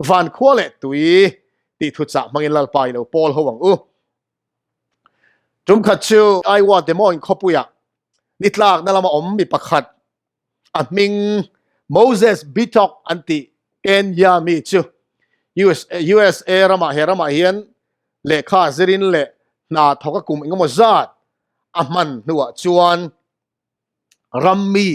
Van khua leh tui tih thuchah hmangin Lalpa i lo pawl ho ang u. Tumkhat chu Iowa Des Moines khawpuiah ni tlakna lama awm mi pakhat a hming Moses Bitok an tih Kenya mi chu USA ramah he ramah hian lehkha zirin leh hna thawk a kum engemaw zat a hman hnuah chuan rammi,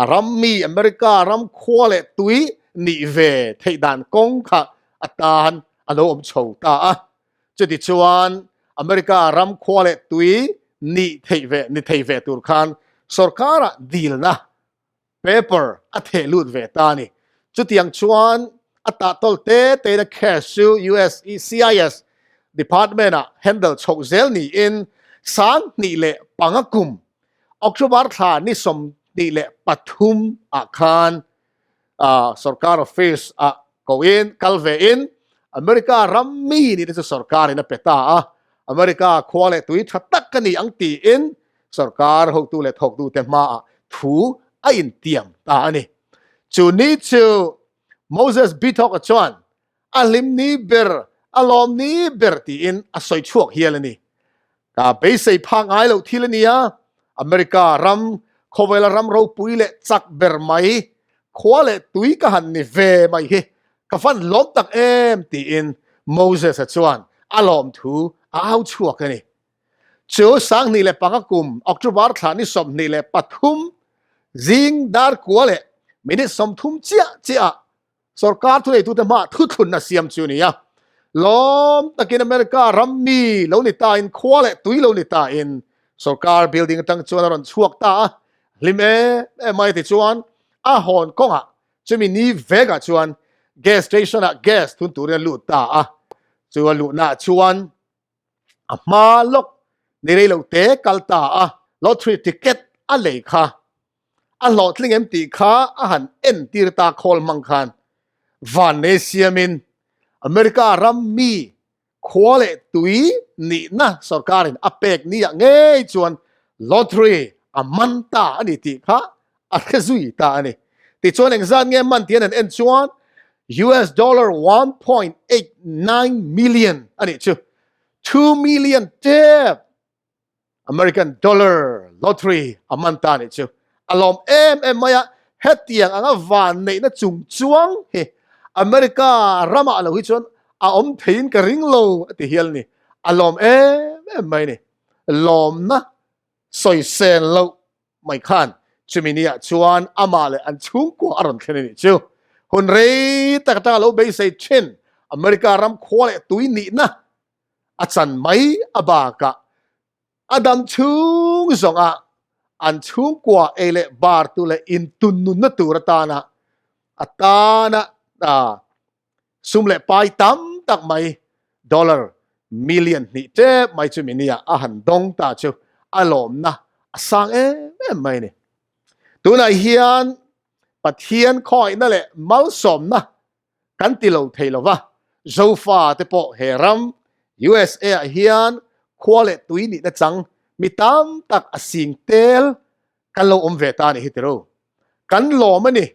a rammi America ram khua leh tui nih ve theih dan kawng kha a tan a lo awm chho ta a. Chuti chuan America ram khua leh tui nih theih ve, ni thei ve tur khan sorkara dilna paper a theh lut ve ta a ni. Chutiang chuan a tahtawl te tein a cash chu USCIS Department ah handle chhoh zel niin 2005 kum October thla ni 23 ah khan sorkar office ah koin kal ve in America ram mi nih te chu sorkar in a pe ta a, America khua leh tui tha tak a ni ang tiin sorkar hotu leh thawktute hmaah thu a intiam ta a ni. Chu ni chu Moses Bithawka chuan a hlim ni ber, a lawm ni ber tiin a sawi chhuak hial a ni. Ka beisei phak ngai loh thil a ni a, America ram khawvela ram ropui leh chak ber mai, khua leh tui ka han ni ve mai hi ka van lawm tak em tiin Moses-a chuan a lawm thu a au chhuak a ni. Chu 2005 kum October thla ni 23 zing dar kua leh minute 30 chiah chiah ah sorkar thuneitute hmaah thuthlunna siam chu a ni a. Lawm takin America ram mi lo ni ta in khua leh tui lo ni ta in sorkar building atang chuan a rawn chhuak ta a, hlim em em mai tichuan a hawn kawngah chumi ni vekah chuan gas station ah gas thun turin a lut ta a, chu a luhnaah chuan a hma lawk ni rei lo te kal ta a, lottery ticket a lei kha a hlawhtling em tih kha a han entir ta khawl hmang khan van nei siamin America ram mi khua leh tui nihna sorkarin a pek ni ah ngei chuan lottery a man ta a ni tih kha a hre zui ta a ni. Tichuan engzat nge man tih an han en chuan US dollar 1.89 million a nih chu. 2 million tep American dollar lottery a man ta a nih chu. A lawm em em mai a, hetiang anga van neihna chung chuang hi America ramah lo hi chuan a awm theiin ka ring lo a ti hial a ni. A lawm em em mai a ni. Lawmna sawisel loh mai khan chumi ni ah chuan amah leh an chhungkua a rawn thlen a nih chu. Hun rei tak atanga lo beisei thin America ram khua leh tui nihna a chan mai a bakah a dam chhung zawngah an chhungkua ei leh bar tu leh intunnunna tur atana atana Sum leh pai tam tak mai dollar million hnih tep mai chu mini ah a han dawng ta chu a lawmna a sang em em mai a ni. Tunah hian Pathian khawngaihna leh malsawmna kan ti lo thei lo va, Zofa te pawh he ram USA ah hian khua leh tui nihna chang mi tam tak a sing tel kan lo awm ve ta a ni hi tiro. Kan lawm a ni.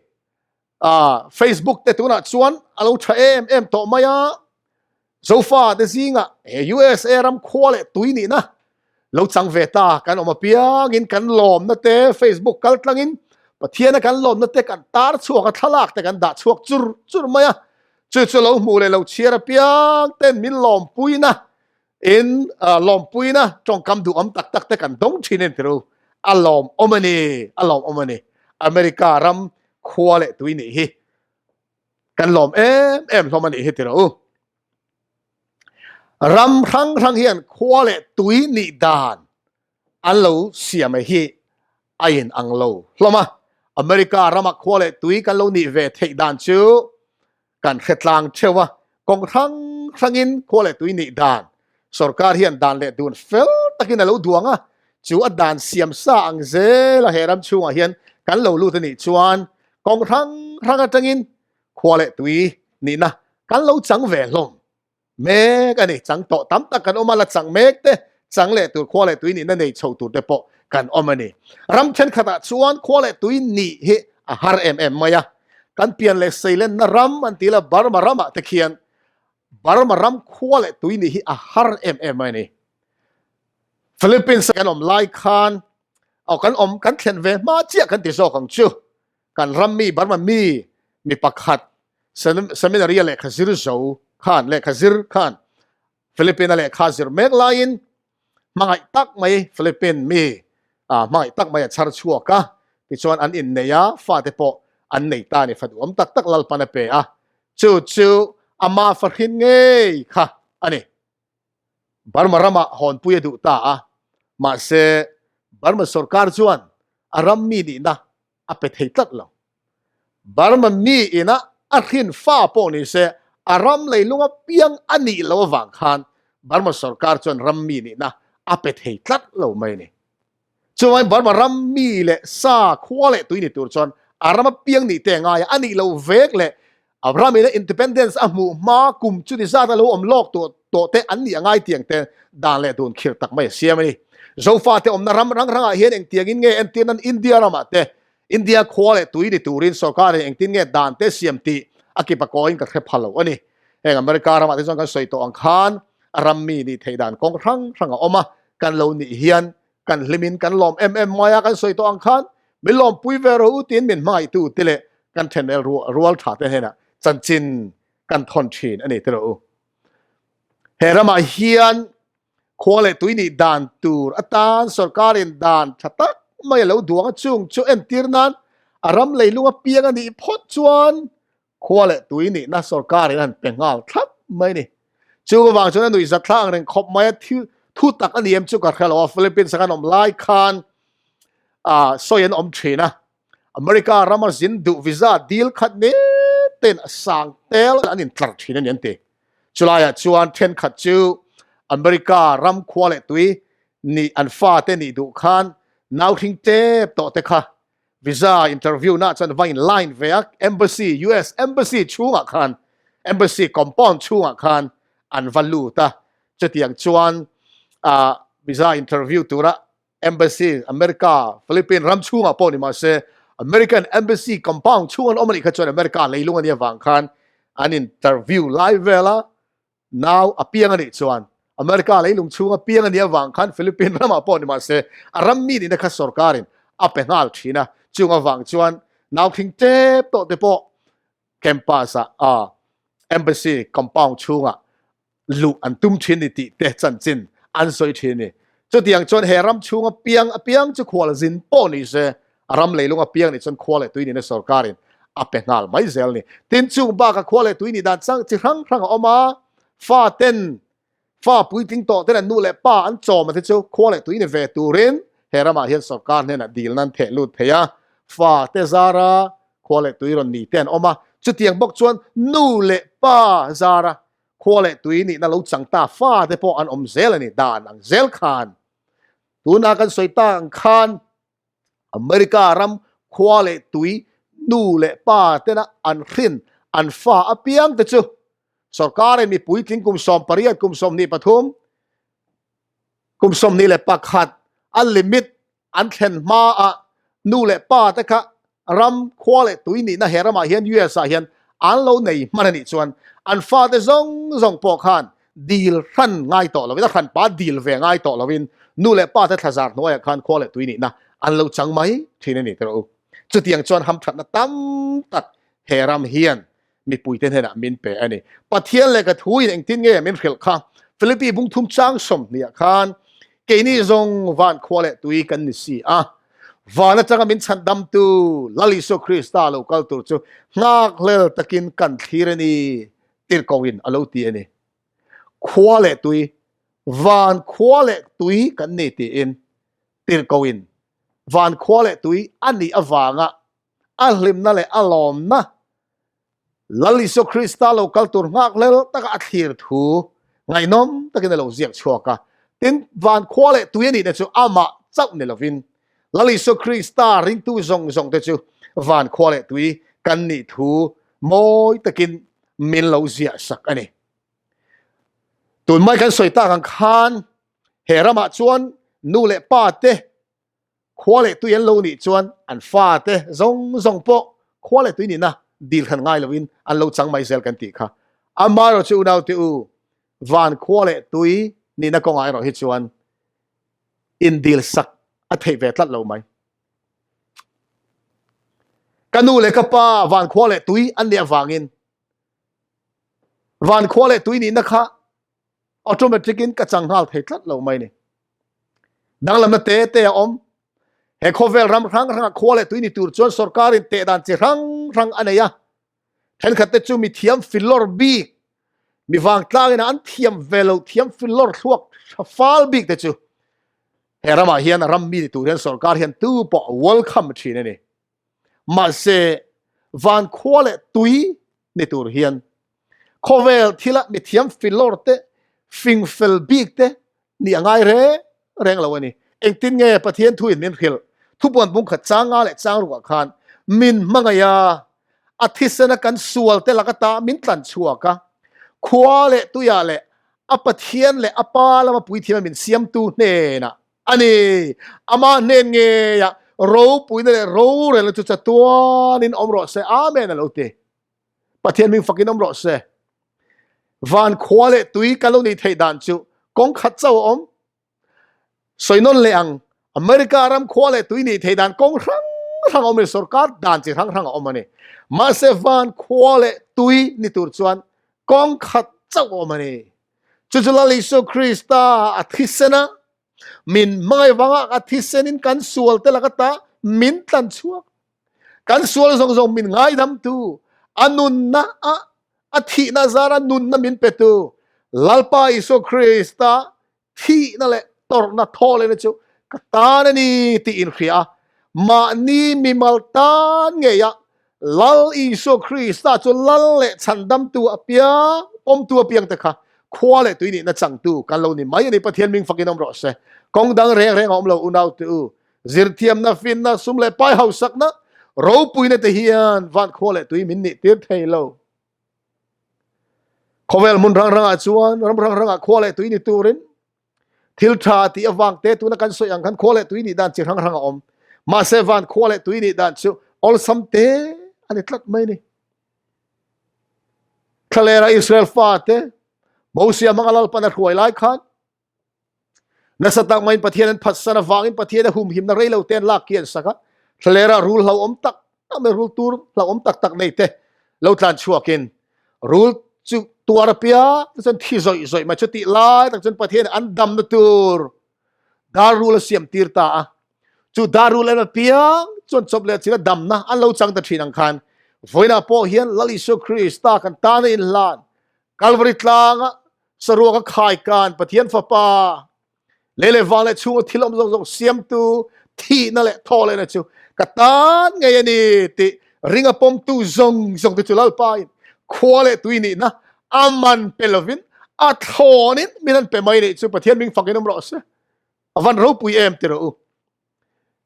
Ah, Facebook te tunah chuan a lo tha em em tawh mai a, Zofa te zingah he USA ram khua leh tui nihna lo chang ve ta kan awm apiangin kan lawmna te Facebook kal tlangin Pathiana kan lawmna te kan tar chhuak a, thlalak te kan dah chhuak chur chur mai a, chu chu lo hmuh leh lo chhiar apiang ten min lawmpuina in lawmpuina tawngkam duhawm tak tak te kan dawng thin en tiru a lawmawm a ni a lawmawm a ni America ram khua leh tui nih hi kan lawm em em hlawm a nih hi tiro u ram hrang hrang hian khua leh tui nih dan an lo siam e hi a in ang lo hlawm a America rama khua leh tui kan lo nih ve theih dan chu kan hre tlang theuh a, kawng hrang hrangin khua leh tui nih dan sorkar hian dan leh dun fel takin a lo duang a, chu a dan siam sa ang zel a he ram chhungah hian kan lo lut a nih chuan kawng hrang hrang atangin khua leh tui nihna kan lo chang ve hlawm. Mek a ni, chang tawh tam tak kan awm a, la chang mek te, chang leh tur khua leh tui nihna nei chho tur te pawh kan awm a ni. Ram thenkhatah chuan khua leh tui nih hi a har em em mai a. Kan pian leh seilenna ram an ti la, Burma ramah te khian Burma ram khua leh tui nih hi a har em em mai a ni. Philippines a kan awm lai khan aw kan awm kan thlen ve hma chiah kan ti zawk ang chu. Kan ram mi Burma mi mi pakhat seminary a lehkha zir zo khan lehkha zir khan Philippine a lehkha zir mek laiin hmangaih tak mai Philippine mi hmangaih tak mai a chhar chhuak a, tichuan an innei a, fate pawh an nei ta a ni, fa duhawm tak tak Lalpan a pe a, chu chu ama fahrin ngei kha a ni. Burma ramah hawnpui a duh ta a, mahse Burma sorkar chuan a ram mi nihna a pe thei tlat lo. Burma mi ina a hrin fa pawh ni se a ram leilung apiang a nih loh avang khan Burma sorkar chuan ram mi nihna a pe thei tlat lo mai a ni. Chuvangin Burma ram mi leh sa khua leh tui ni tur chuan a ram apiang nih te ngai a, a nih loh vek leh A ram ina independence a hmuh hma kum chuti zat a lo awm lawk tawh tawh te an nih a ngai tiang te dan leh dun khirh tak mai a siam a ni. Zofate awmna ram rang rangah hian engtiangin nge entir nan India ramah te India khua leh tui ni turin sorkarin engtin nge dan te siam tih a kip a kawiin ka hre pha lo a ni. Heng America ramah te chuan kan sawi tawh ang khan a ram mi nih theih dan kawng hrang hrang a awm a, kan lo nih hian Kan hlimin kan lawm em em mai a, kan sawi tawh ang khan min lawmpui ve rawh u tiin min hmangaihtu te leh kan thenel rual tha te hnenah chanchin kan thawn thin a ni ti rawh u. He ramah hian khua leh tui nih dan tur atan sorkarin dan tha tak mai a lo duang a, chung chu entir nan a ram leilung apiang a nih phawt chuan Khua leh tui nihna sorkarin an pe nghal thlap mai ni. Chu avang chuan a nuih zat thla ang reng khawp mai a, thil thu tak a ni em chu ka hre lo a, Philippines a kan awm lai khan ah sawi an awm thin a, America rama zin duh visa dil khat ni ten a sang tel an intlar thin a ni an ti. Chulaiah chuan thenkhat chu America ram khua leh tui nih an fate nih duh khan nauhring tep tawh te kha Visa interview na chuan va in line ve a, embassy, US embassy chhungah khan, embassy compound chhungah khan an va lut a, chutiang chuan ah visa interview tura embassy America, Philippine ram chhungah pawh ni mahse American embassy compound chhung an awm anih kha chuan America leilung a nih avang khan an interview lai vel a, Nau a piang a nih chuan America leilung chhunga piang a nih avang khan Philippine ramah pawh ni mahse a ram mi nihna kha sorkarin a pe nghal thin a, chung avang chuan nau thing tep tawh te pawh campus ah embassy compound chhungah luh an tum thin ni tih te chanchin an sawi thin a ni. Chutiang chuan he ram chhunga piang apiang chu khual zin pawh ni se A ram leilung apiang nih chuan khua leh tui nihna sorkarin a pe nghal mai zel ni. Tin, chung bakah khua leh tui nih dan chang chi hrang hrang a awm a, fa ten, fa puitling tawh ten an nu leh pa an chawm a te chu khua leh tui ni ve turin he ramah hian sorkar hnenah dilna an theh lut thei a, fa te zara khua leh tui rawn ni te an awm a, chutiang bawk chuan nu leh pa zara khua leh tui nihna lo chang ta fa te pawh an awm zel a ni, dan ang zel khan tuna kan sawi ta ang khan America ram khua leh tui nu leh pa tena an hrin an fa apiang te chu sorkarin mipui tling kum 18 kum 23 kum 21 a limit an thlen hma a nu leh pa te kha ram khua leh tui nihna he ramah hian US ah hian an lo nei hman a nih chuan an fate zawng zawng pawh khan dil hran ngai tawh lovin a hran pa dil ve ngai tawh lovin nu leh pa te thlazar hnuaiah khan khua leh tui nihna an lo chang mai thin a ni tawh u. Chutiang chuan hamthatna tam tak he ram hian mipuite hnenah min pe a ni. Pathian lehkha thuin engtin nge min hrilh kha? Philippi bungthum chang 20 ah khan keini zawng van khua leh tui kan ni si a, van atanga min chhandamtu Lal Isua Krista lo kal tur chu nghakhlel takin kan thlir a ni tirhkohin a lo ti a ni. Khua leh tui, van khua leh tui kan ni tiin tirhkohin van khua leh tui a nih avanga a hlimna leh a lawmna Lal Isua Krista lo kal tur nghakhlel taka a thlir thu ngaihnawm takin a lo ziak chhuak a. Tin, van khua leh tui a nihna chu amah chauh ni lovin Lal Isua Krista ringtu zawng zawng te chu van khua leh tui kan nih thu mawi takin min lo ziah sak a ni. Tun mai kan sawi tak ang khan he ramah chuan nu leh pa te Khua leh tui an lo nih chuan an fate zawng zawng pawh khua leh tui nihna dil hran ngai lovin an lo chang mai zel kan tih kha. Amaherawhchu unaute u, van khua leh tui nihna kawngah erawh hi chuan indil sak a theih ve tlat lo mai. Ka nu leh ka pa van khua leh tui an nih avangin van khua leh tui nihna kha automatic in ka chang nghal thei tlat lo mai ni. Danglamna te te a awm. He khawvel ram hrang hranga khua leh tui ni tur chuan sorkarin teh dan chi hrang hrang a nei a. Thenkhat te chu mi thiam filawr bik, mi vangtlang ina an thiam ve lo thiam filawr thluak tha fal bik te chu he ramah hian ram mi ni tur hian sorkar hian tu pawh welcome thin a ni. Mahse, van khua leh tui ni tur hian khawvel thila mithiam filawr te, fing fel bik te nih a ngai reng reng lo a ni. Engtin nge Pathian thuin min hrilh? Thupuan bungkhat chang nga leh chang rukah khan min hmangaih a, a thisena kan sual te lak ata min tlan chhuak a, khua leh tuiah leh a Pathian leh a Pa lama puithiama min siamtu hnenah a ni. Amah hnen ngeiah ropuina leh rorelna chu chatuanin awm rawh se. Amen a lo ti. Pathian hming fakin awm rawh se. Van khua leh tui kan lo nih theih dan chu kawng khat chauh a awm. Sawi nawn leh ang, America ram khua leh tui nih theih dan kawng hrang hrang a awm a ni, sorkar dan chi hrang hrang a awm a ni. Mahse van khua leh tui ni tur chuan kawng khat chauh a awm a ni. Chu chu Lal Isua Krista a thisen a, min hmangaih vanga a thisenin kan sual te laka ta min tlan chhuak. Kan sual zawng zawng min ngaidamtu, a nunna a a thihna zara nunna min petu Lalpa Isua Krista thihna leh tawrhna thaw lehna chu ka tan a ni tih inhria a, mahni mimal tan ngeia Lal Isua Krista chu Lal leh chhandamtu apiang, pawmtu apiang te kha khua leh tui nihna changtu kan lo ni mai a ni. Pathian ming fakin awm rawh se. Kawng dang reng reng a awm lo unaute u. Zirthiamna, finna, sum leh pai hausakna, ropuina te hian van khua leh tui min nih tir thei lo. Khawvel hmun rang rangah chuan ram rang rangah khua leh tui ni turin thil tha tih avang te tuna kan sawi ang khan khua leh tui nih dan chi hrang hrang a awm. Mahse van khua leh tui nih dan chu awlsam te a ni tlat mai ni. Thlalera Israel fate Mosia hmanga Lalpan a hruai lai khan Nasa tak maiin Pathian an phatsan avangin Pathian a humhimna rei lo te an lak ki an sak a. Thlalera rul hlauhawm tak tak mai, rul tur hlauhawm tak tak nei te lo tlan chhuakin rul chu tuar apiang te chuan thi zawih zawih mai. Chutih lai tak chuan Pathian an damna tur dar rul a siam tir ta a. Chu dar rul en apiang chuan chawp leh chila damna an lo chang ta thin ang khan vawiinah pawh hian Lal Isua Krista kan tana inhlan Kalvari tlanga saruaka khaikan Pathian Fapa, lei leh vang leh chhunga thil awm zawng zawng siamtu thihna leh thaw lehna chu ka tan ngei a ni tih ringa pawmtu zawng zawng te chu Lalpain khua leh tui nihna a man pe lovin a thlawnin min an pe mai nih chu Pathian ming fakin awm rawh se. A van ropui em ti rawh u.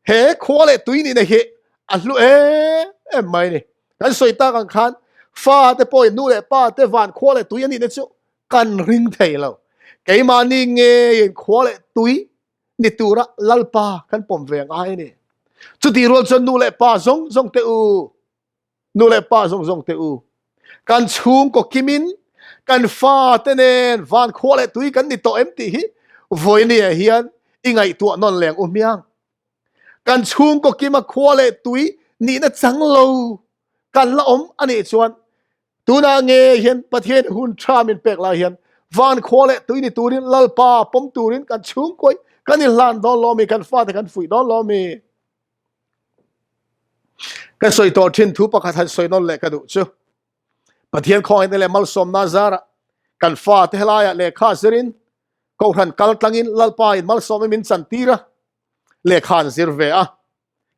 He khua leh tui nihna hi a hlu em em mai ni. Kan sawi tak ang khan fa te pawhin nu leh pa te van khua leh tui a nihna chu kan ring thei lo. Keimahni ngeiin khua leh tui ni tura Lalpa kan pawm ve ngai a ni. Chutih rual chuan nu leh pa zawng zawng te u, Nu leh pa zawng zawng te u, kan chhungkaw kimin kan fate nen van khua leh tui kan ni tawh em tih hi vawinia hian i ngaihtuah nawn leng u hmiang. Kan chhungkaw kima khua leh tui nihna chang lo kan la awm a nih chuan tunah nge hian Pathian hun tha min pek lai hian van khua leh tui ni turin Lalpa pawm turin kan chhungkaw kan inhlan dawn lo mi, kan fate kan fuih dawn lo mi. Ka sawi tawh thin thu pakhat han sawi nawn leh ka duh chu. Pathian khawngaihna leh malsawmna zarah kan fate helaiah lehkha zirin Kohhran kal tlangin Lalpa in malsawmin min chantir a, lehkha an zir ve a.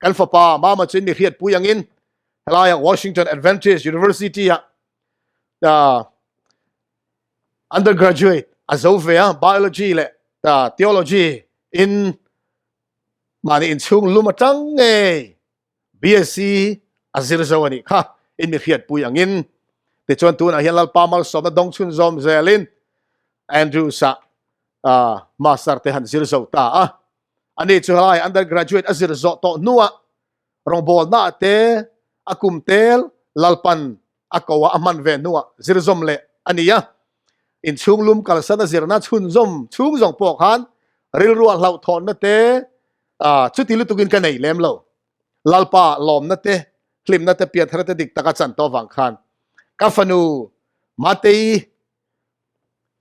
Kan fapa Mama chu in mi hriatpui angin helaiah Washington Adventist University ah undergraduate a zo ve a, Biology leh Theology in Mahni inchhung lum atang ngei BSc a zir zo a nih kha in mi hriatpui angin tichuan tunah hian Lalpa malsawmna dawng chhun zawm zelin Andrews-ah master te han zir zo ta a. Ani chu helai undergraduate a zir zawh tawh hnuah rawngbawlnaah te a kum tel. Lalpan a ko a, a hman ve hnuah zirzawm leh a ni a. Inchhung lum kalsan a zirna chhunzawm chhung zawng pawh khan rilrua hlauhthawnna te chuti lutukin ka nei lem lo. Lalpa lawmna te, hlimna te, pianthar te dik taka chan tawh vang khan ka fanu Matei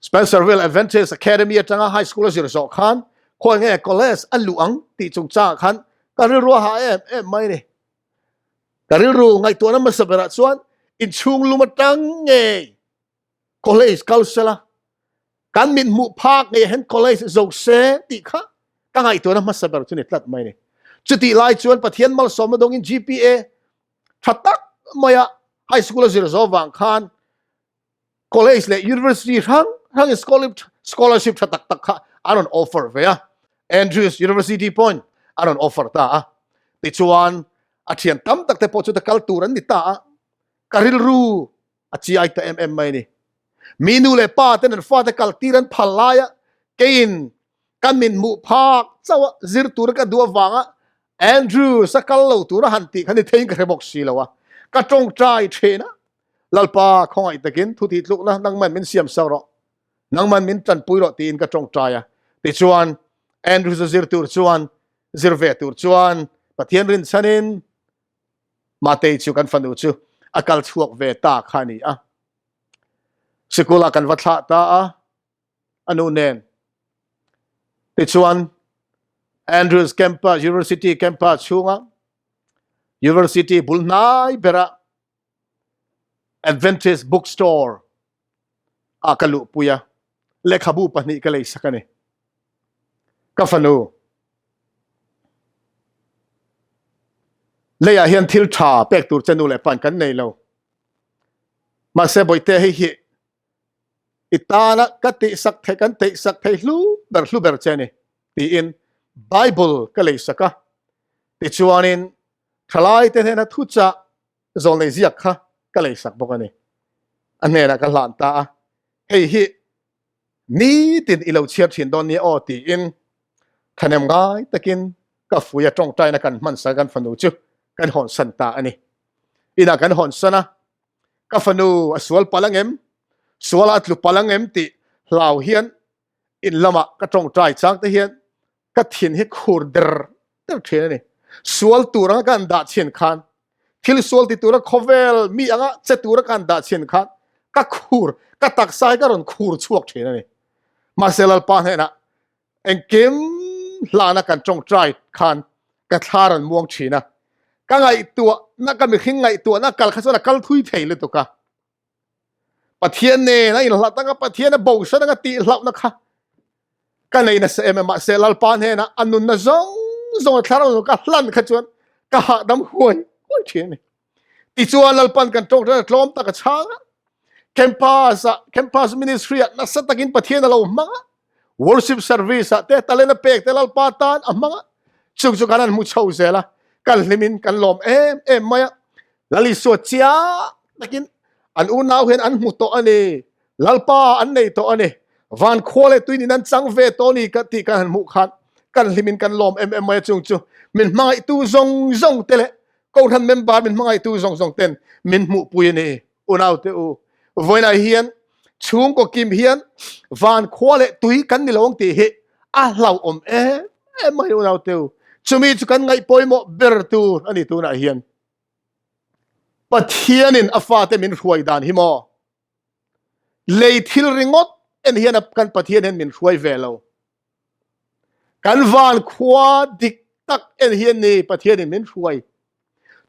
Spencerville Adventist Academy atanga high school a zir zawh khan khawi nge college a luh ang tih chungchangah khan ka rilru a hah em em mai ni. Ka rilru ngaihtuahna hmasa berah chuan inchhung lum atang ngei college kal sela kan mit hmuh phak ngei hian college zo se tih kha ka ngaihtuahna hmasa ber chu ni tlat mai ni. Chutih lai chuan Pathian malsawmna dawngin GPA tha tak maia high school a zir zo vang khan college leh university hrang hrang scholarship tha tak tak kha an rawn offer ve a. Andrews University pawhin an rawn offer ta a. Tichuan a thian tam tak te pawh chu ta kal tur an ni ta a. Ka rilru a chiai ta em em mai ni. Mi nu leh pa ten an fate kal tir an phal laia keiin ka min hmuh phak chauh a zir tura ka duh avanga Andrews a kal lo tura han tih kha ni theiin ka hre bawk si lo a. Ka tawngtai thin a, Lalpa khawngaih takin thu tih tlukna nangman min siam sak rawh, nangman min tanpui rawh tiin ka tawngtai a. Tichuan Andrews a zir tur chuan zir ve tur chuan Pathian rinchhanin Matei chu kan fanu chu a kal chhuak ve ta kha a ni a. Sikul ah kan va thlah ta a, a nu nen. Tichuan Andrews Campus, University Campus chhunga University bul hnai berah Adventist Bookstore ah ka luhpui a, lehkhabu pahnih ka leisak a ni. Ka fanu, leiah hian thil tha pek tur che nu leh pan kan nei lo. Mahse bawihte hei hi i tana ka tihsak thei kan teihsak thei hlu ber hlu ber che ni tiin Bible ka leisak a. Tichuanin thalaite hnena thuchah zawlnei ziak kha ka leisak bawk a ni. A hnenah ka hlan ta a, hei hi nitin i lo chhiar thin dawn nia aw tiin thahnem ngai takin ka fui a tawngtaina kan hman sak kan fanu chu kan hawnsan ta a ni. Inah kan hawnsan a, ka fanu a sual palh ang em, suala a tlu palh ang em tih hlau hian in lamah ka tawngtai chang te hian ka thin hi khur der der thin a ni. Sual tur anga ka han dah chhin khan, thil sual ti tura khawvel mi anga che tura ka han dah chhin khan ka khur, ka taksa hi ka rawn khur chhuak thin a ni. Mahse Lalpa hnenah engkim hlana kan tawngtai khan ka thla rawn muang thin a. Ka ngaihtuahna, ka mihring ngaihtuahna kal kha chuan a kal thui thei lutuk a. Pathian nen a inhlat anga Pathian a bosan anga tih hlauhna kha ka nei nasa em em mahse Lalpa hnenah a nunna zawng zawng a thlarau ka hlan kha chuan ka hahdam huai huai thin a ni. Tichuan Lalpan kan tawk a tlawm tak a chhang a campus ah campus ministry ah nasa takin Pathian a lo hmang a worship service ah te talent a pek te Lalpa tan a hmang a chung chu kan han hmu chho zel a kan hlimin kan lawm em em mai a Lal Isua chiang takin an unau hian an hmu tawh a ni. Lalpa an nei tawh a ni. Van khua leh tuinin an chang ve tawh a ni ka tih kan han hmuh khan kan hlimin kan lawm em em mai a chung chu min hmangaihtu zawng zawng te leh Kohhran member min hmangaihtu zawng zawng ten min hmuhpui a ni. Unau te u, vawiinah hian chhungkaw kim hian van khua leh tui kan ni lo ang tih hi a hlauhawm em em mai unau te u. Chumi chu kan ngaih pawimawh ber tur a ni tunah hian. Pathianin a fate min hruai dan hi maw? Lei thil ringawt en hian kan Pathian hian min hruai ve lo. Kan van khua dik tak en hian ni Pathianin min hruai.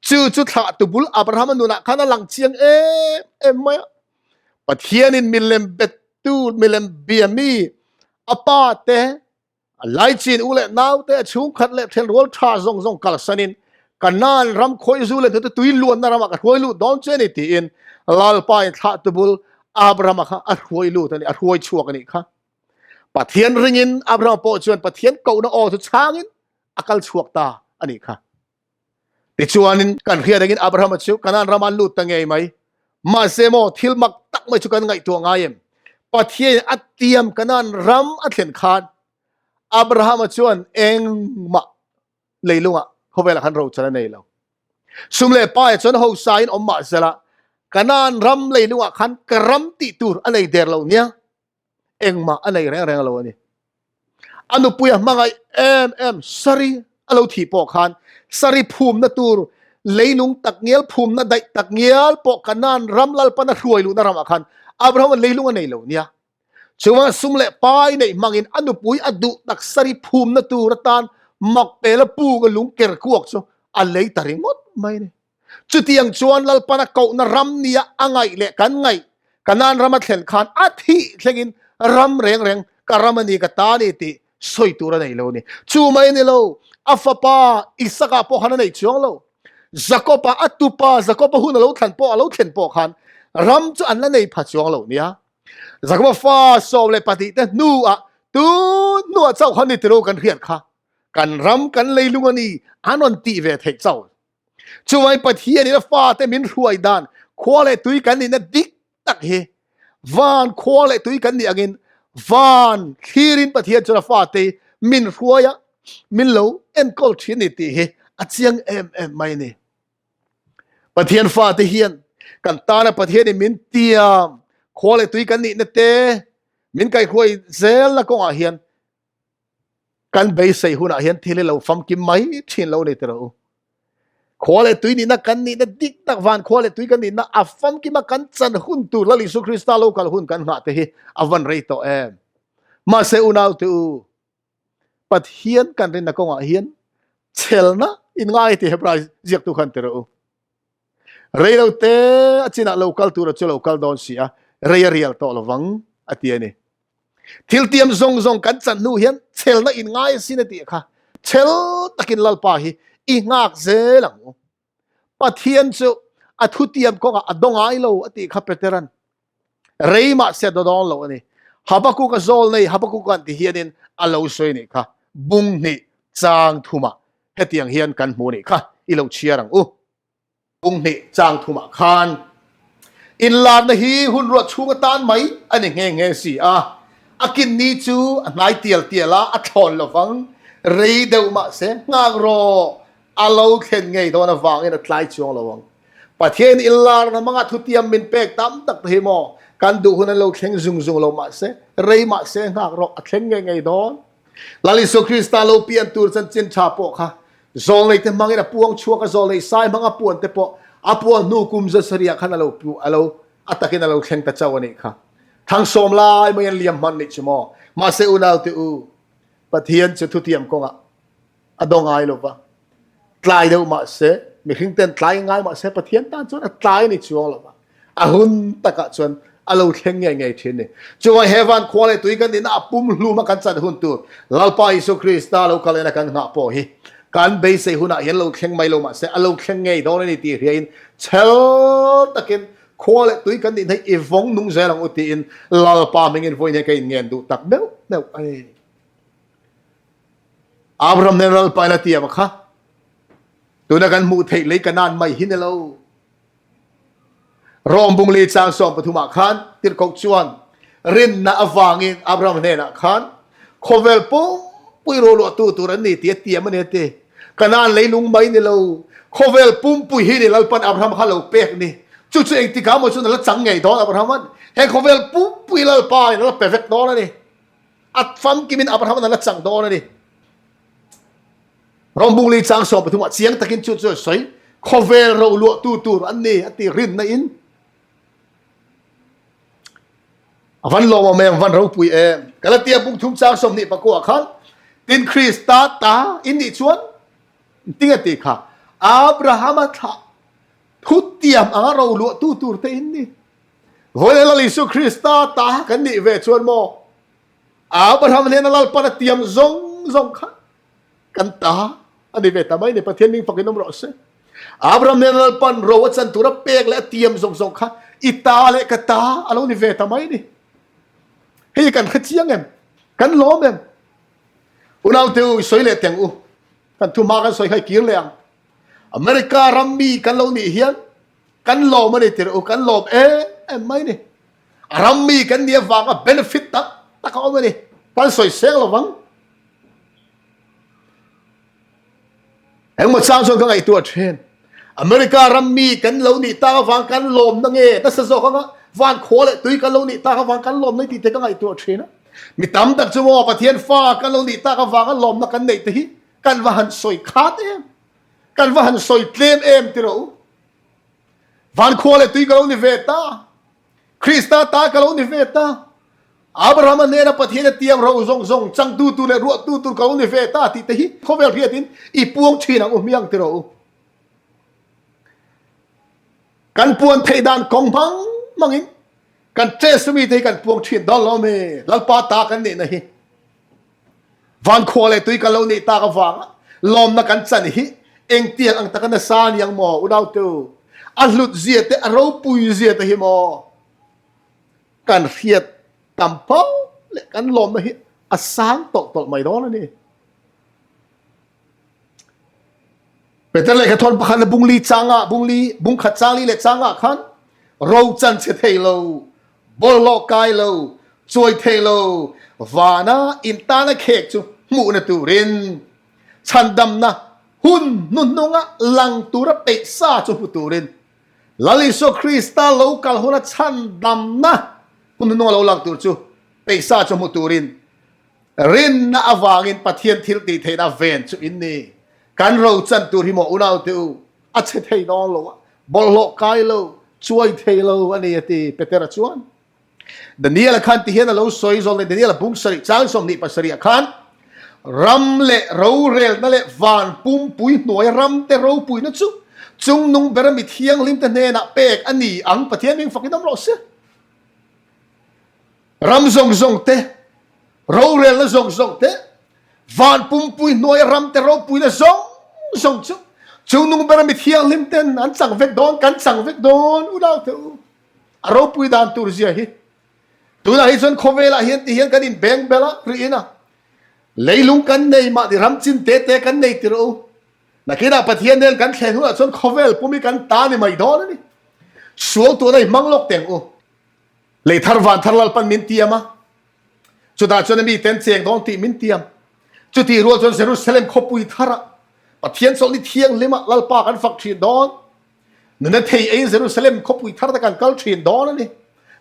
Chu chu thlah tu bul Abraham a nunah khan a lang chiang em em mai a. Pathianin milem bettu, milem bia mi a pa te A laichin u leh naute a chhungkhat leh thenrual tha zawng zawng kalsanin Kanaan ram khawizu leh hnute tui luanna ramah ka hruai lut dawn che a ni tiin Lalpa in thlahtu bul Abrahama kha a hruai lut a ni, a hruai chhuak a nih kha. Pathian ringin Abrahama pawh chuan Pathian kohna aw chu chhangin a kal chhuak ta a nih kha. Tichuanin kan hriat angin Abrahama chu Kanaan rama lut ta ngei mai. Mahse maw thil mak tak mai chu kan ngaihtuah ngai em? Pathian a tiam Kanaan ram a thlen khan Abrahama chuan engmah leilungah khawvelah khan rochan a nei lo. Sum leh pai chuan hosa in awm mah sela Kanaan ram leilungah khan ka ram tih tur a nei der lo nia. Engmah a nei reng reng lo a ni. A nupui a hmangaih em em Sari a lo thih pawh khan Sari phumna tur leilung tak ngial phumna daih tak ngial pawh Kanaan ram Lalpan a hruai luhna ramah khan Abraham-a leilung a nei lo nia. Chuvang sum leh pai neih hmangin a nupui a duh tak Sari phumna tur atan Makpela puk a lung ker kuak chu a lei ta ringawt mai a ni. Chutiang chuan Lalpan a kohna ram nia a ngaih leh kan ngaih Kanaan ram a thlen khan a thih thlengin ram reng reng ka ram a ni ka ta a ni tih sawi tur a nei lo a ni. Chu mai a ni lo, a fapa Isaka pawh khan a nei chuang lo. Jakob-a a tupa Jakob-a hun a lo thlan pawh a lo thlen pawh khan ram chu an la nei pha chuang lo nia. Jakob-a fa 12 te hnuah tun hnuah chauh khan ni tilo kan hriat kha kan ram kan leilung a ni an rawn tih ve theih chauh. Chuvangin Pathianin a fate min hruai dan khua leh tui kan nihna dik tak hi van khua leh tui kan nih angin van thlirin Pathian chuan a fate min hruai a, min lo enkawl thin ni tih hi a chiang em em mai a ni. Pathian fate hian kan tana Pathianin min tiam khua leh tui kan nihna te min kaihruai zelna kawngah hian Kan beisei hunah hian thil hi lo famkim mai thin lo ni tiraw u. Khua leh tui nihna kan nihna dik tak van khua leh tui kan nihna a famkima kan chan hun tur Lal Isu Krista lo kal hun kan nghah te hi a van rei tawh em. Mahse unau te u, Pathian kan rinna kawngah hian chelna in ngai ti Hebrai ziaktu khan tiraw u. Rei lo te a chinah lo kal tura chu lo kal dawn si a, rei a rial tawh lovang a ti a ni. Thil tiam zawng zawng kan chan hnu hian chelna in ngai asin a tih kha chel takin Lalpa hi i nghak zel ang u. Pathian chu a thutiam kawngah a daw ngai lo a tih kha Peteran rei mah se a daw dawn lo a ni. Habakkuk a zawl nei Habakkuk an ti hianin a lo sawi nih kha bung hnih chang thumah hetiang hian kan hmu nih kha i lo chhiar ang u. Bung hnih chang thumah khan inlarna hi hun ruah chhung atan mai a ni nghe nghe si a, a kinni chu a hnai tial tial a, a thlawn lovang, rei deuh mahse nghak rawh, a lo thlen ngei dawn avangin a tlai chuang lo ang. Pathian inlarna hmanga thutiam min pek tam tak te hi maw kan duh hun an lo thleng zung zung lo mahse rei mahse nghak rawh a thleng ngei ngei dawn. Lal Isua Krista lo pian tur chanchin tha pawh kha zawlnei te hmangin a puang chhuak a, zawlnei sai hmanga puan te pawh a puan hnu kum zasariah khan a lo a lo a takin a lo thleng ta chauh a nih kha. Thangsawm lai mai an liam hman nih chu maw. Mahse unau te u, Pathian chu thutiam kawngah a daw ngai lo va, tlai deuh mahse mihring ten tlai ngai mahse Pathian tan chuan a tlai a ni chuang lo va, a hun takah chuan a lo thleng ngei ngei thin ni. Chuvang he van khua leh tui kan nihna a pum hlum a kan chan hun tur Lalpa Isu Krista lo kal ena kan nghah pawh hi kan beisei hunah hian lo thleng mai lo mahse a lo thleng ngei dawn a ni tih hriain chhel takin khua leh tui kan nihna hi i vawng nung zel ang u tiin Lalpa hmingin vawiin hian ka inngen duh tak meuh meuh a ni. Abraham nen Lalpa in a tiam a kha. Tuna kan hmuh theih lei Kanaan mai hi ni lo. Rom bung li chang sawm pathumah khan tirhkoh chuan rinna avangin Abraham hnenah khan khawvel pumpui roluahtu tur an ni tih a tiam a ni a ti. Kanaan leilung mai ni lo, khawvel pumpui hi ni Lalpan Abraham kha lo pek ni. Chu chu engtikah maw chuan a la chang ngei dawn Abraham-an. He khawvel pumpui Lalpa in a la pe vek dawn a ni. A famkimin Abraham-an a la chang dawn a ni. Rom bung li chang sawm pathumah chiang takin chu chu a sawi. Khawvel ro luahtu tur an ni a ti rinna in. A van lawmawm em, van ropui em. Galatia bung thum chang 20 pakua khan tin Krista ta in nih chuan ting a ti kha Abrahama thlah thutiam anga ro luahtu tur te in ni. Vawiin Lal Isu Krista ta kan nih ve chuan maw Abraham hnena Lalpan a tiam zawng zawng kha kan ta a ni ve ta mai ni Pathian ming fakin awm rawh se. Abraham hnena Lalpan ro a chan tura pek leh a tiam zawng zawng kha i ta leh ka ta a lo ni ve ta mai ni. Hei kan hre chiang em? Kan lawm em? Unau te u, i sawi leh teng u. Kan thu hma kan sawi kha i kir leh ang. America ram mi kan lo nih hian kan lawm a ni tirh u, kan lawm em em mai ni. A ram mi kan nih avanga benefit tak tak a awm a ni. Kan sawi seng lo vang. Engmaw chang chuan ka ngaihtuah thin. America ram mi kan lo nih tak avang kan lawmna nge nasa zawk anga van khua leh tui kan lo nih tak avang kan lawmna tih te ka ngaihtuah thin a. Mi tam tak chu maw Pathian fa kan lo nih tak avanga lawmna kan neih te hi kan va han sawi khat em, kan va han sawi tlem em ti rawh u. Van khua leh tui ka lo ni ve ta, Krista ta ka lo ni ve ta, Abrahama hnena Pathian a tiam ro zawng zawng changtu tur leh ruahtu tur ka lo ni ve ta tih te hi khawvel hriatin i puang thin ang u hmiang ti rawh u. Kan puan theih dan kawng hmang hmangin kan test mi te hi kan puang thin dawn lo mi Lalpa ta kan nihna hi van khua leh tui kan lo nih tak avanga lawmna kan chan hi engtiang ang taka nasa ni ang maw unau tu a hlut zia te a ropui zia te hi maw kan hriat tam fo leh kan lawmna hi a sang tawlh tawlh mai dawn a ni. Peter lehkha thawn pakhat le bungli changa bungli bungkhat changli leh changa khan ro chan che thei lo bawlhhlawh kai lo chuai thei lo vana in tana khek chu hmuhna turin chhandamna hun hnuhnunga lang tura peih sa chu hmu turin Lal Isua Krista lo kal huna chhandamna hun hnuhnunga lo lang tur chu peihsa chu hmu turin rinna avangin Pathian thil tih theihna ven chu in ni. Kan ro chan tur hi maw unaute u, a chhe thei dawn lo a, bawlhhlawh kai lo, chuai thei lo a ni a ti Petera chuan. Daniel-a khan ti hian a lo sawi zawk leh Daniel-a bung sarih chang 27 ah khan ram leh rorelna leh van pumpui hnuaia ramte ropuina chu chungnung bera mi thianghlimte hnenah pek a ni ang Pathian hming fakin awm rawh se. Ram zawng zawng te, rorelna zawng zawng te, van pumpui hnuaia ramte ropuina zawng zawng chu chungnung bera mi thianghlim ten an chang vek dawn, kan chang vek dawn unau te u. A ropui dan tur zia hi. Tunah hi chuan khawvelah hian ti hian kan inbeng bel a, rihin a. Leilung kan nei mahni ram chin te te kan nei tir u. Nakinah Pathian nen kan thlen hunah chuan khawvel pum hi kan ta ni mai dawn a ni. Sual tuahna i hmang lawk teng u. Lei thar van thar Lalpan min tiam a, chutah chuan a miten cheng dawn tih min tiam. Chutih rual chuan Jerusalem khawpui tharah Pathian chawlhni thianghlimah Lalpa kan fak thin dawn. Nuna thei eiin Jerusalem khawpui thar te kan kal thin dawn a ni.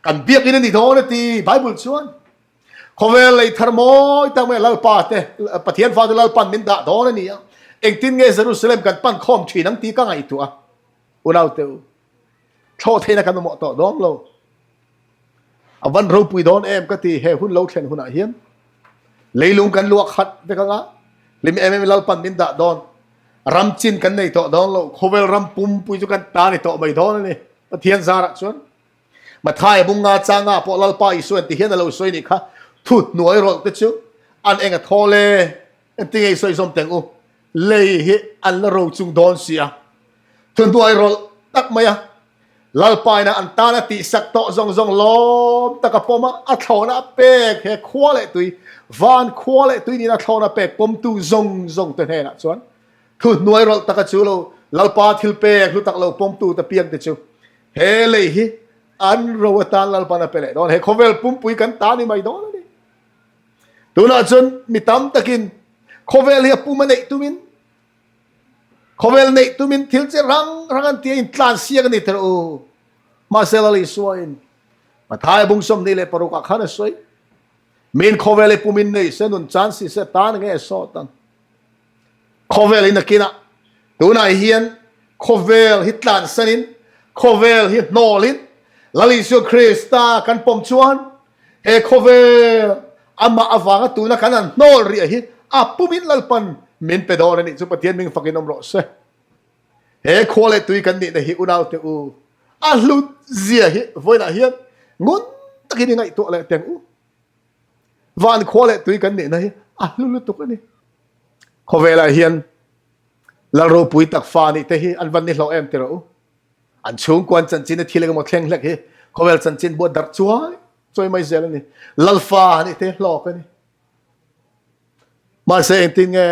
Kan biakin a ni dawn a ti Bible chuan. Khawvel lei thar mawi tak mai Lalpa te Pathian fate Lalpan min dah dawn a ni a. Engtin nge Jerusalem kan pan khawm thin ang tih ka ngaihtuah a. Unau te u. Thlawh theihna kan mamawh tawh dawn lo. A van ropui dawn em ka ti he hun lo thlen hunah hian leilung kan luak khat vek anga hlim em em Lalpan min dah dawn. Ram chin kan nei tawh dawn lo. Khawvel ram pumpui chu kan ta ni tawh mai dawn a ni. Pathian zarah chuan Mathai bunga changa pawh Lalpa Isuan ti hian a lo sawi nih kha thu hnuai rawlh te chu an eng a thawl e. Engtin nge i sawi zawm teng u? Lei hi an la ro chung dawn si a. Thu hnuai rawlh tak mai a. Lalpa ina an tana tihsak tawh zawng zawng lawm tak a pawm a, a thlawhna a pek he khua leh tui, van khua leh tui nina a thlawhna pek pawmtu zawng zawng te hnenah chuan thu hnuai rawlh taka chu lo Lalpa thil pek hlu tak lo pawmtu te piang te chu he lei hi an ro atan Lalpan a pe leh dawn. He khawvel pumpui kan ta ni mai dawn a ni. Tunah chuan mi tam takin khawvel hi a pum a neih tumin Khawvel neih tumin thil chi rang rang an tia in tlan siak a ni ther u. Mahse Lal Isua in Mathai bung 26 ah khan a sawi. Min khawvel i pumin nei se nun chan si se tan nge sawt ang. Khawvel in akinah tunah hian khawvel hi tlan sanin khawvel hi hnawlin Lal Isua Krista kan pawm chuan He khawvel amah avanga tuna kan han hnawl riah hi a pumin Lalpan min pe dawn a nih chu Pathian ming fakin awm rawh se. He khua leh tui kan nihna hi unaute u a hlut zia hi vawiinah hian ngun takin i ngaihtuah leh teng u. Van khua leh tui kan nihna hi a hlu lutuk a ni. Khawvelah hian Lal ropui tak fa nih te hi an van ni hlawh em ti rawh u. An chhungkuan chanchin a thil engemaw thleng hlek hi khawvel chanchin buat darh chuai chuai mai zel a ni. Lalfa a nih te hlawk a ni. Mahse engtin nge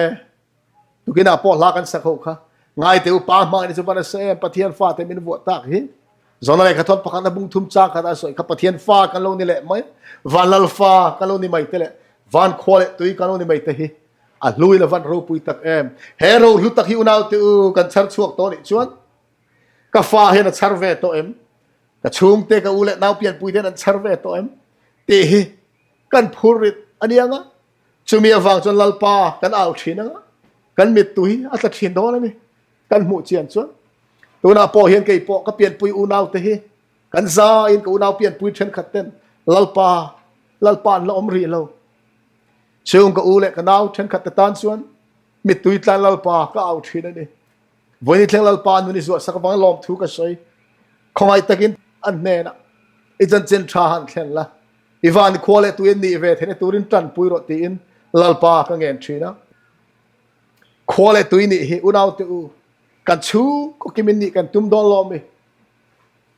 tukinah pawh hla kan sak ho kha ngai te u pa hmang ni chu van a sa em Pathian fa te min vuah tak hi. Zona lehkha thawn pakhat na bung thum chang khat a sawi kha Pathian fa kan lo ni leh mai van lal fa kan lo ni mai te leh van khua leh tui kan lo ni mai te hi a hlui la van ropui tak em. He ro hlu tak hi unau te u kan chhar chhuak tawh nih chuan. Ka fa hian a chhar ve tawh em? Ka chhungte ka u leh nau pianpui te hian an chhar ve tawh em? Tih hi kan phur rit a ni ang a. Chumi avang chuan Lalpa kan au thin ang a, kan mittui a tla thin dawn a ni. Kan hmuh chian chuan tunah pawh hian kei pawh ka pianpui unaute hi kan zaiin ka unau pianpui thenkhat ten Lalpa, Lalpa an la awm rih lo. Chung ka u leh ka nau thenkhat te tan chuan mittui tlan Lalpa ka au thin a ni. Vawiin thleng Lalpa nun i zuah sak avang lawmthu ka sawi. Khawngaih takin an hnenah i chanchin tha han thlen la, i van khua leh tui an nih ve theihna turin tanpui rawh tiin Lalpa ka ngen thin a. Khua leh tui nih hi unaute u, kan chhungkaw kimin nih kan tum dawn lawm i,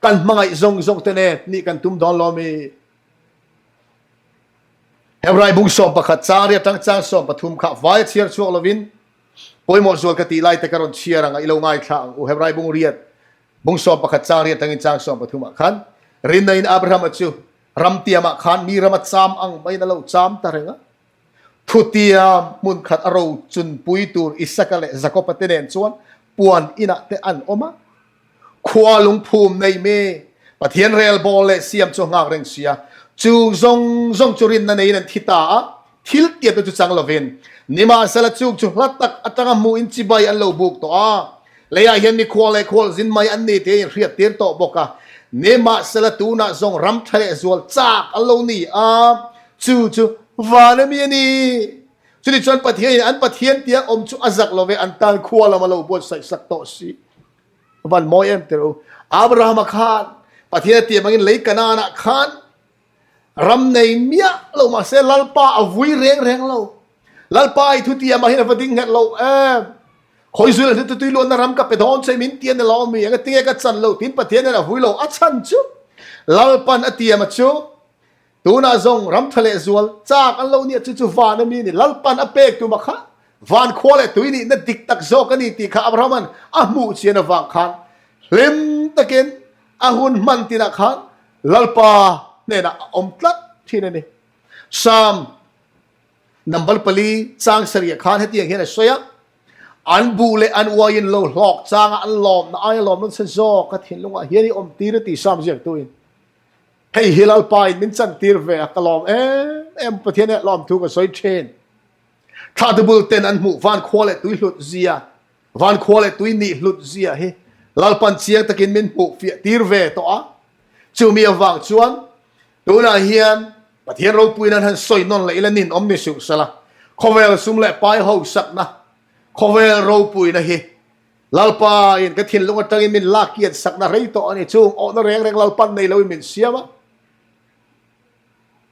kan hmangaih zawng zawng te nen nih kan tum dawn lawm i. Hebrai bung 11 chang riat tang chang 13 kha vai chhiar chhuak lovin pawimawh zual ka tih lai te ka rawn chhiar anga i lo ngaithla ang u. Hebrai bung riat bung 11 chang riat tangin chang 13 ah khan rinna in Abrahama chu ram tiamah khan mi rama cham ang maiin a lo cham ta reng a. Thutiam hmun khat a ro chunpui tur Isaka leh Jakoba te nen chuan puan inah te an awm a. Khua lungphum nei mi Pathian relbawl leh siam chu a nghak reng si a. Chu zawng zawng chu rinna neiin an thi ta a, thil tiatna chu chang lovin nimahsela chung chu hla tak atanga hmuhin chibai an lo buk tawh a. Leiah hian mikhua leh khualzin mai an ni tih a inhriat tir tawh bawk a. Nimahsela tunah zawng ram tha leh zual chak an lo ni a, chu chu van a mi a ni. Chutichuan Pathianin an Pathian tia awm chu a zak lo ve, an tan khua lam a lo buatsaih sak tawh si. Van mawi em tir u. Abrahama khan Pathian a tiam angin lei Kanaanah khan ram nei miah lo mahse Lalpa a vui reng reng lo. Lalpa i thu tiamah hian a va ding nghet lo em. Khawizui leh tui luanna ram ka pe dawn che min ti a ni lo mi eng tinge ka chan lo tiin Pathian hian a vui lo a chhan chu Lalpan a tiam a chu Tunah zawng ram tha leh zual chak an lo nia chu chu van a mi a ni. Lalpan a pek tuma kha van khua leh tui nihna dik tak zawk a ni tih kha Abrahama'n a hmuh chian avang khan hlim takin a hun hman tinah khan Lalpa hnenah a awm tlat thin a ni. Psalm number pali chang sarih khan hetiang hian a sawi a, An buh leh an uaiin lo hlawk changa an lawmna aia lawmna nasa zawk a thinlungah hian i awm tir a ti Psalm ziaktuin. Hei hi Lalpa in min chantir ve a, ka lawm em em, Pathian hi lawm thu ka sawi thin. Thla bul ten an hmuh van khua leh tui hlut zia, van khua leh tui nih hlut zia hi Lalpan chiang takin min hmuh fiah tir ve tawh a. Chumi avang chuan tunah hian Pathian ropui nan han sawi nawn leh ila nin awm ni suh sela, khawvel sum leh pai hausakna, khawvel ropuina hi Lalpa in ka thinlung atangin min lak kian sakna rei tawh a ni. Chung awhna reng reng Lalpan nei loin min siam a.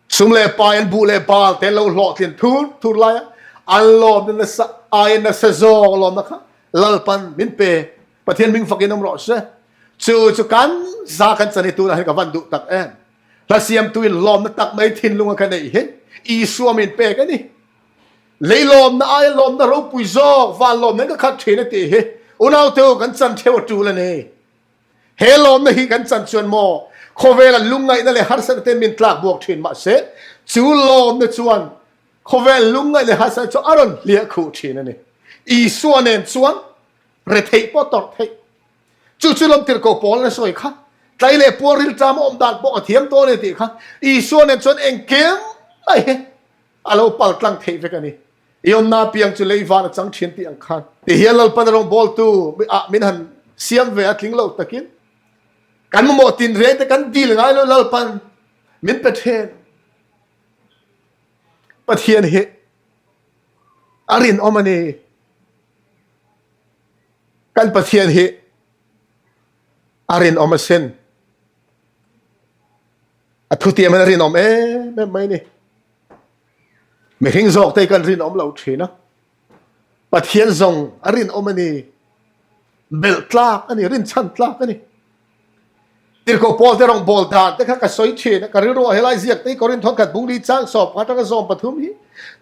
Sum leh pai an buh leh bal te an lo hlawhtlin thur thur lai a, an lawmna nasa aiin nasa zawk lawmna kha Lalpan min pe. Pathian hming fakin awm rawh se. Chu chu kan za kan chan hi tunah hian ka van duh tak em. Hla siamtu in lawmna tak mai thinlunga ka neih hi Isua min pek a ni. Lei lawmna aia lawmna ropui zawk van lawmna in ka khat thin a tih hi unaute u kan chan theuh a tul a ni. He lawmna hi kan chan chuan maw khawvela lungngaihna leh harsatna ten min tlak buak thin mahse chu lawmna chuan khawvel lungngaih leh harsatna chu a rawn hliah khuh thin a ni. Isua nen chuan retheih pawh tawrh theih. Chu chu lawmtirhkoh Paul a sawi kha tlai leh puar rilṭam a awm dan pawh a thiam dawn a ni tih kha Isua nen chuan engkim mai hi A lo pal tlang theih vek a ni. I awmna apiang chu lei van a chang thin tih ang khan. Ti hian Lalpan a rawngbawltu ah min han siam ve a tling lo takin kan mamawh tinreng te kan dil ngai lo Lalpan min pe then. Pathian hi a rinawm a ni. Kan Pathian hi a rinawm asin. A thutiam in a rinawm em em mai ni. Mihring zawk te kan rinawm lo thin a. Pathian zawng a rinawm a ni. Belh tlak a ni, rinchhan tlak a ni. Tirhkoh Paul te rawng bawl dan te kha ka sawi thin a, ka rilru ah helai ziak te hi Korinth khat bung li chang sawm kha atanga zawm pathum hi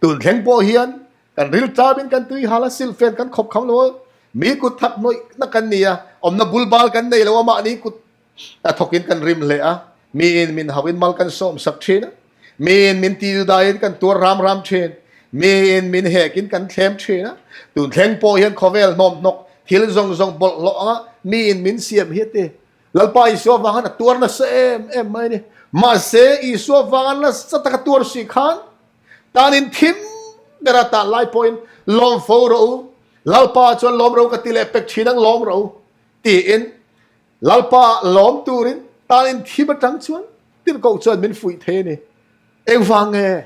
tun thleng pawh hian kan rilṭam in kan tui hal a, silfen kan khawp kham lo a, mi kut thak hnawih na kan ni a, awmna bulbal kan nei lo a, mahni kut A thawkin kan rim hle a, miin min hauhin mal kan sawmsak thin a, miin min tildaiin kan tuar ram ram thin, miin min hekin kan thlem thin a. Tun thleng pawh hian khawvel hnawmhnawk. Thil zawng zawng bawlhhlawh anga miin min siam hi a ti. Lalpa Isua vang khan a tuar nasa em em mai a ni. Mahse, Isua vanga nasa taka tuar si khan tanin thim bera tan lai pawhin lawm fo rawh u, Lalpa chuan lawm ro ka ti leh pek thin ang lawm rawh u tiin Lalpa lawm turin tanin thim atang chuan tirhkoh chuan min fuih thei a ni. Engvang nge?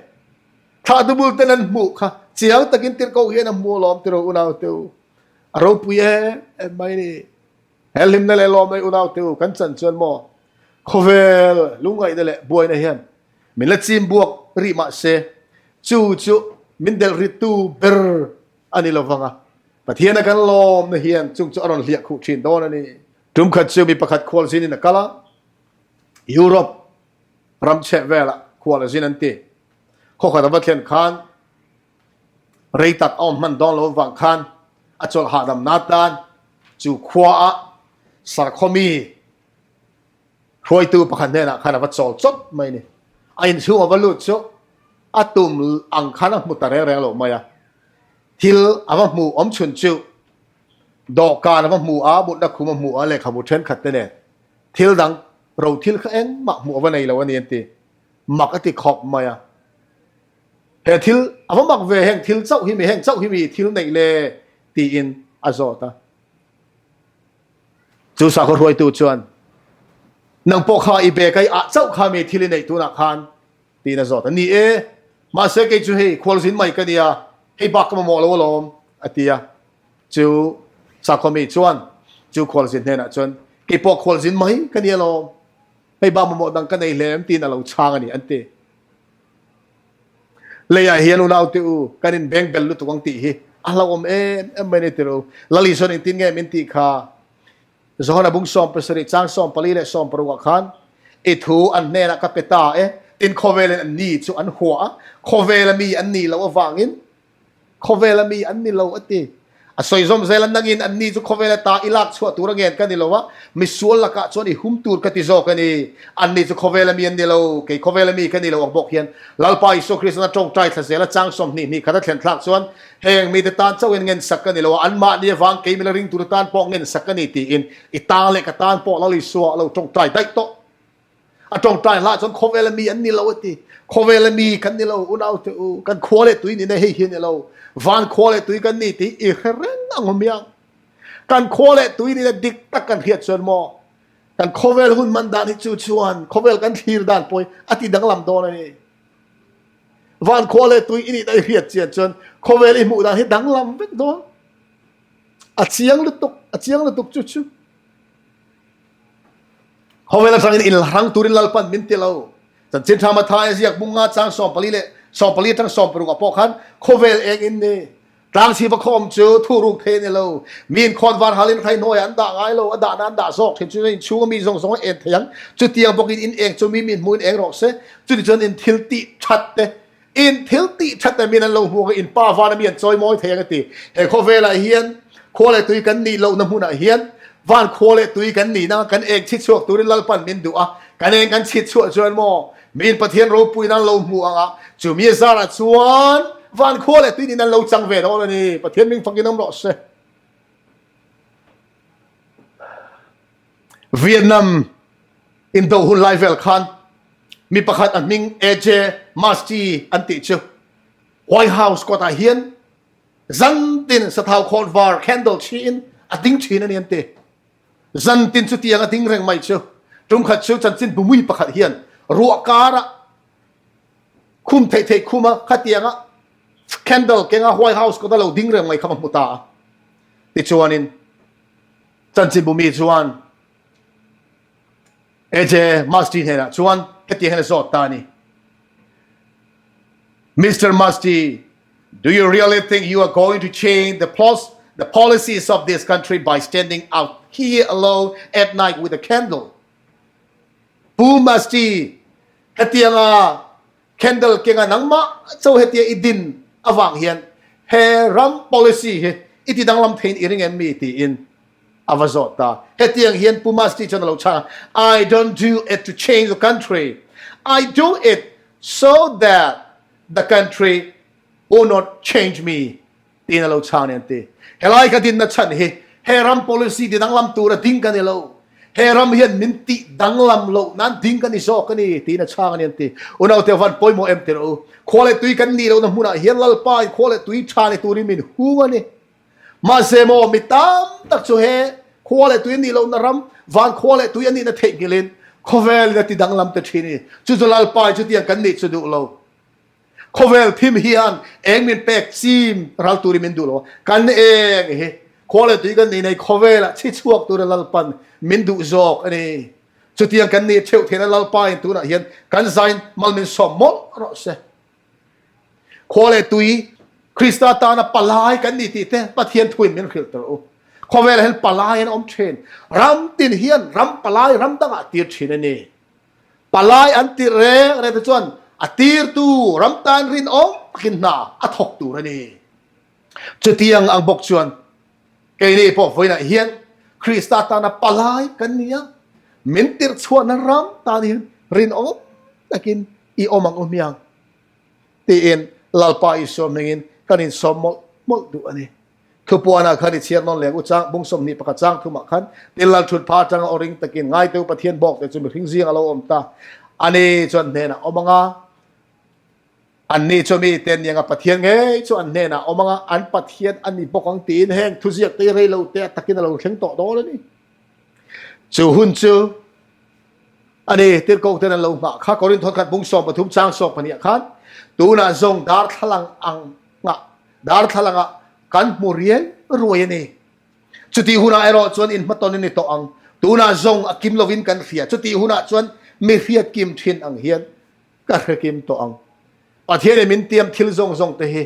Thlah dubul ten an hmuh kha chiang takin tirhkoh hian a hmu alawm ti rawh unaute u. A ropui em em mai a ni. He hlimna leh lawmna unaute u kan chan chuan maw khawvel lungngaihna leh buaina hian min la chim buak rih mah se chu chu min delh rittu ber a ni lovang a, Pathiana kan lawmna hian chung chu a rawn hliah khuh thin dawn a ni. Tum khat chu mi pakhat khualzin in a kal a, Europe ram chheh velah khual a zin an ti. Khawkhat a va thlen khan rei tak a awm hman dawn lo avang khan a chawlh hahdam na tan chu khua ah sarkhawmi hruaitu pakhat hnenah khan a va chawl chawp mai ni. A inchhung a va lut chu a tum ang khan a hmu ta reng reng lo mai a. Thil a va hmuh awm chhun chu dawhkan a va hmu a, mutna khum a hmu a, lehkhabu thenkhat te nen thil dang ro thil kha engmah hmuh a va nei lo a ni an ti. Mak a ti khawp mai a. He thil a va mak ve heng thil chauh hi mi heng chauh hi mi thil neih le tiin a zawt a. Chu sakhaw hruaitu chuan nang pawh kha i bag a i ah chauh kha mi thil i neih tunah khan tiin a zawt a. Ni e, mahse kei chu hei khualzin mai ka nia, hei bak ka mamawh lo alawm a ti a. Chu sakhaw mi chuan chu khualzin hnenah chuan kei pawh khualzin mai ka nia alawm, hei bak mamawh dang ka nei hle em tiin a lo chhang a ni an ti. Leiah hian unaute u, kan inbeng bel lutuk ang tih hi a hlauhawm em em mai a ni tirh u. Lal Isuan engtin nge min tih kha? Johana bung 17 chang 14 leh 16 ah khan, I thu an hnenah ka pe ta e, tin khawvelin an ni chu an hua a, khawvela mi an nih loh avangin Khawvela mi an ni lo a ti. A sawi zawm zel a, nangin an ni chu khawvela ta i lak chhuah tur a ngen ka ni lo a, misual lakah chuan i hum tur ka ti zawk a ni. An ni chu khawvela mi an ni lo, kei khawvela mi ka ni lo ang bawk hian Lalpa Isua Kristan a tawngtai thla zel a, chang 20 hnih khat a thlen thlak chuan heng mite tan chauhin ngen sak ka ni lo a, anmahni avang kei mila ring tur tan pawh ngen sak ka ni tiin i tan leh ka tan pawh Lal Isua a lo tawngtai daih tawh. A tawngtai hlah chuan khawvela mi an ni lo a ti. Khawvela mi kan ni lo unau te u, kan khua leh tui nihna hei hi a ni lo. Van khua leh tui kan ni tih i hre reng ang awm hiang. Kan khua leh tui nihna dik tak kan hriat chuan maw kan khawvel hun hman dan hi chu chuan khawvel kan thlir dan pawh hi a ti danglam dawn a ni. Van khua leh tui i nihna i hriat chian chuan khawvel i hmuh dan hi danglam vek dawn. A chiang lutuk, a chiang lutuk chu chu. Khawvel atangin inhrang turin Lalpan min ti lo. Chanchin Tha Mathaia ziak bung nga chang 14 leh 14 atang 16 ah pawh khan khawvel eng in ni. Tlangchhipa khawm chu thu ruk thei a ni lo. Mi inkhawn var halin hrai hnuaiah an dah ngai lo. A dahna an dah zawk thin chu inchhunga mi zawng zawng a en thei ang. Chutiang bawkin in eng chu mi mi hmuhin eng rawh se. Chutichuan in thil tih that te In thil tih that em in an lo hmuak a, in pa vana mi an chawi mawi thei ang a ti. He khawvelah hian khua leh tui kan nih lohna hmunah hian van khua leh tui kan nihna kan eng chhit chhuak turin Lalpan min duh a, kan eng kan chhit chhuah chuan maw miin Pathian ropuiin an lo hmu ang a, chumi a zarah chuan van khua leh tui nih an lo chang ve dawn a ni. Pathian ming fakin awm rawh se. Vietnam indo hun lai vel khan mi pakhat a hming AJ Masti an tih chu White House kawtah hian zantin sathau khawn var candle chhiin a ding thin a ni an ti. Zantin chu tiang a ding reng mai chu tumkhat chu chanchin bumui pakhat hian ruah karah khum theih theih khuma khatianga candle kenga White House kawta lo ding reng mai kha va hmu ta a. Tichuanin Chanchinbumi chuan AJ Masti hnenah chuan hetiang hian a zawt ta a ni. Mister Masti, do you really think you are going to change the the policies of this country by standing out here alone at night with a candle? Pu Masti, hetianga Candle kenga nangmah cho hetia i din avang hian he ram policy hi i ti danglam theiin i ring em mi tiin a va zawt ta. Hetiang hian Pu Masti chuan a lo chhang a, I don't do it to change the country, I do it so that the country will not change me tiin a lo chhang a ni an ti. Helai ka dinna chhan hi. He ram policy ti danglam tura ding ka ni lo. He ram hian min tih danglam loh nan ding ka ni zawk a ni, tiin a chhang a ni an ti. Unaute van pawimawh em tirh u. Khua leh tui kan nih lohna hmunah hian Lalpa in khua leh tui tha ni turin min hung a ni. Mahse maw mi tam tak chu he khua leh tui a nih lohna ram, van khua leh tui a nihna theihnghilhin khawvelin a ti danglam ta thin a ni. Chu chu Lalpa in chutiang kan nih chu duh lo. Khawvel thim hian eng min pek chim ral turin min duh lo a, kan eng hi khua leh tui kan nih nei khawvelah chhi chhuak tura Lalpan min duh zawk a ni. Chutiang kan nih theuh theihna Lalpa in tunah hian kan zain mal min sawm mawlh rawh se. Khua leh tui Krista tana palai kan ni tih te Pathian thuin min hrilh tir u. Khawvelah hian palai an awm thin. Ram tin hian ram palai ram dangah tir thin a ni. Palai an tirh reng reng te chuan a tirtu ram tan rinawm takin hna a thawk tur a ni. Chutiang ang bawk chuan keini pawh vawiinah hian Krista tana palai kan ni a, min tirh chhuahna ram tan hian rinawm takin i awm ang u hmiang tiin Lalpa Isua hmingin kan insawm mawlh mawlh duh a ni. Thupuanah khan i chhiar nawn leng u chang bung 21 chang thumah khan tin lal thut pha atanga aw ring takin ngaiteu Pathian bawk te chu mihring zing a lo awm ta. Ani chuan hnenah awm anga anni chu mi te nianga Pathian ngei chu an hnenah awm anga an Pathian a ni bawk ang tiin heng thuziak te rei lo te a takin a lo thleng tawh dawn a ni. Chu hun chu a ni tirhkoh ten an lo nghah kha Korinth khat bung 13 chang 12 khan tunah zawng darthlalang ang nghah Darthlalang ah kan hmu riai ruai a ni. Chutih hunah erawh chuan inhmatawn a ni tawh ang. Tunah zawng a kim lovin kan hria. Chutih hunah chuan mi hriat kim thin ang hian ka hre kim tawh ang. Pathian in min tiam thil zawng zawng te hi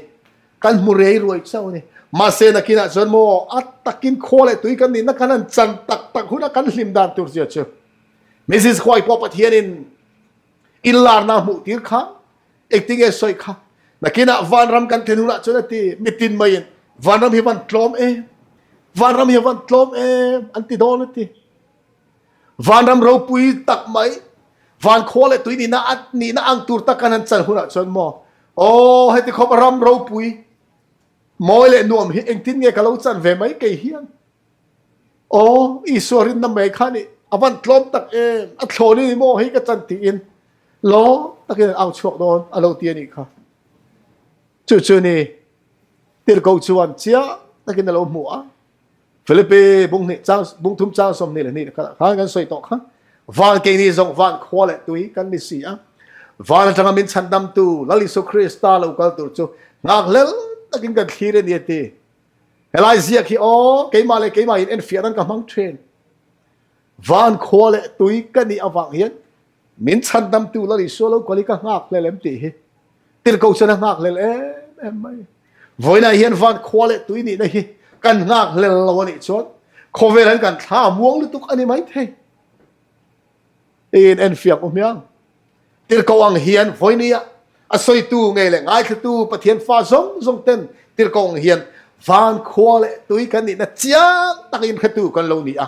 kan hmu riai ruai chauh a ni. Mahse nakinah chuan maw a takin khua leh tui kan nihna kan han chan tak tak huna kan hlim dan tur zia chu Mrs. Huai pawh Pathian in inlarna hmuh tir kha Engtinge sawi kha? Nakinah vanram kan thlen hunah chuan a ti, mitin maiin vanram hi van tlawm em, vanram hi van tlawm em an ti dawn a ti. Vanram ropui tak mai, van khua leh tui nihna a nihna ang tur tak kan han chan hunah chuan maw, aw heti khawp ram ropui mawi leh nuam hi engtin nge ka lo chan ve mai kei hian. Aw, Isua rinna mai kha nih a van tlawm tak em, a thlawn i ni maw hei ka chan tiin lawm takin an au chhuak dawn a lo ti a nih kha. Chu chu ni tirhkoh chuan chiang takin a lo hmu a. Philippi bung hnih chang bung thum chang 22 khan kan sawi tawh kha. Van keini zawng van khua leh tui kan ni si a. Van atanga min chhandamtu Lal Isu Krista lo kal tur chu nghakhlel takin kan thlir a ni a ti. Helai ziak hi aw keimah leh keimah in enfiah nan ka hmang thin. Van khua leh tui ka nih avang hian min chhandamtu Lal Isua lo kal hi ka nghak hlel em tih hi tirhkoh chuan a nghak hlel em em mai. Vawiinah hian van khua leh tui nihna hi kan nghak hlel lo a nih chuan khawvel hian kan thla a muang lutuk a ni mai thei. Tiin enfiak u hmiang. Tirhkoh ang hian vawinia a sawitu ngei leh ngaithlatu Pathian fa zawng zawng ten tirhkoh ang hian van khua leh tui kan nihna chiang takin hretu kan lo ni a.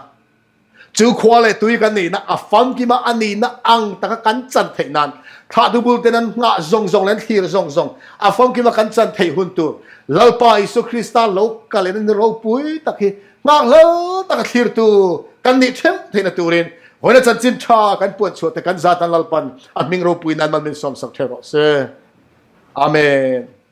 Chu khua leh tui kan nihna a famkima a nihna ang taka kan chan theih nan thlahtu bul ten an nghah zawng zawng leh an thlir zawng zawng a famkima kan chan theih hun tur Lalpa Isua Krista lo kal in a ni ropui tak hi Nghakhlel taka thlirtu kan nih theuh theihna turin vawiina chanchin tha kan puan chhuah te kan zatan Lalpan a hming ropui nan mal min sawmsak theuh rawh se. Amen.